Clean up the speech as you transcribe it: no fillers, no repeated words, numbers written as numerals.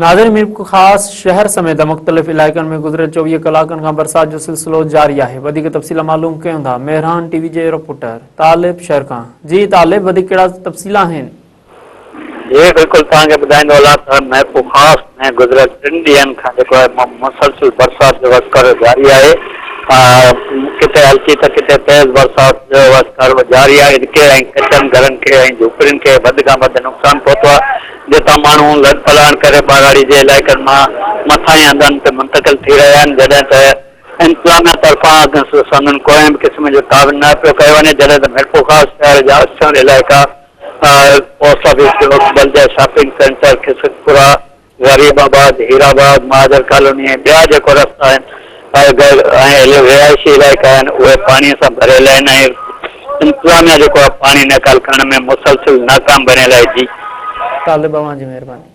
ناظرين ميرپورخاص شهر سميت مختلف علائقن ۾ گذريل 24 ڪلاڪن کان برسات جو سلسلو جاري آهي وڌيڪ تفصيل معلوم ڪيون ٿا مهراڻ ٽي وي جي رپورٽر طالب شهر کان جي طالب وڌيڪ ڪهڙا تفصيل آهن. جي بلڪل توهان کي ٻڌائيندو هلان ته ميرپورخاص ۾ گذريل ٽن ڏينهن کان جيڪو آهي مسلسل برسات جو وسڪارو جاري آهي ڪٿي هلڪي ته ڪٿي تيز برسات جو وسڪارو جاري آهي ۽ ڪچن گهرن کي ۽ جهوپڙين کي وڌ کان وڌ نقصان پهتو آهي جتان ماڻهو لڏپلاڻ ڪري ٻهراڙي جي علائقن مان مٿانهين هنڌن تي منتقل ٿي رهيا آهن، جڏهن ته انتظاميا طرفان سندن ڪنهن به قسم جو تعاون نه پيو ڪيو وڃي، جڏهن ته ميرپورخاص شهر جا اڪثر علائقا پوسٽ آفيس چوڪ، بلديه شاپنگ سينٽر، کسڪپورا، غريب آباد، هيرآباد، مهاجر ڪالوني ۽ ٻيا جيڪو رستا آهن ۽ رهائشي علائقا آهن اهي پاڻي سان ڀريل آهن ۽ انتظاميا جيڪو آهي پاڻي نيڪال ڪرڻ ۾ مسلسل ناڪام بڻيل آهي جي. طالب اوهان جي مهرباني.